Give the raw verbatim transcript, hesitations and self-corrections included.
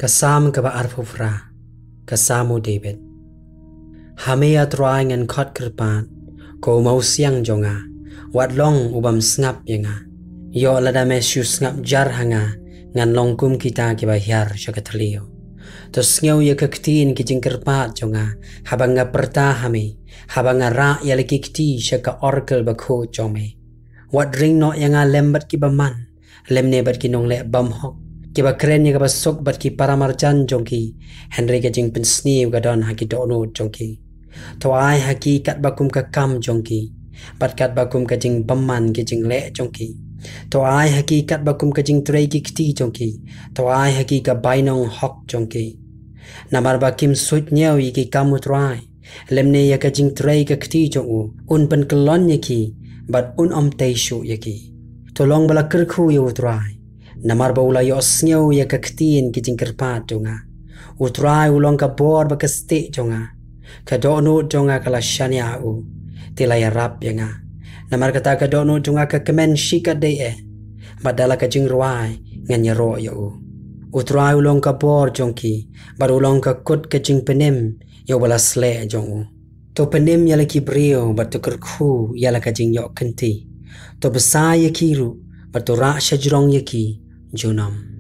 Ka Salm kaba arphew phra. Ka Salm u David. Ha me, A Trai, ngan khot kyrpad, ko u mawsiang jong nga, wat long u bym sngap ïa nga. Ïoh lada me shu sngap jar ha nga, ngan long kum kita kiba hiar sha ka thliew. To sngew ïa ka ktien ki jingkyrpad jong nga, haba nga pyrta ha me, haba nga rah ïa la ki kti sha ka orkal bakhuid jong me. Wat ring noh ïa nga lem bad ki bymman, lymne bad ki nongleh bymhok, kiba kren ïa kaba suk bad ki paramarjan jong ki, hynrei ka jingpynsniew ka don ha ki dohnud jong ki. To ai ha ki katba kum ka kam jong ki, bad katba kum ka jingbymman ki jingleh jong ki. To ai ha ki katba kum ka jingtrei ki kti jong ki. To ai ha ki ka bainong hok jong ki. Namar ba kim suidñiew ïa ki kam U Trai, lymne ïa ka jingtrei ka kti jong u, un pynkyllon ïa ki, bad un ym tei shuh ïa ki. To long ba la kyrkhu ïa U Trai, namar ba u la ïohsngew ïa ka ktien ki jingkyrpad jong nga. U Trai u long ka bor bad ka stieh jong nga. Ka dohnud jong nga ka la shaniah ha u, te la ïarap ïa nga. Namar kata ka dohnud jong nga ka kmen shikatdei eh, bad da la ka jingrwai ngan ïaroh ïa u. U Trai u long ka bor jong ki, bad u long ka kut ka jingpynim ïa uba la sleh jong u. To pynim ïa la ki briew bad to kyrkhu ïa la ka jingïoh kynti. To bsa ïa ki ruh, bad to rah shajrong ïa ki junom.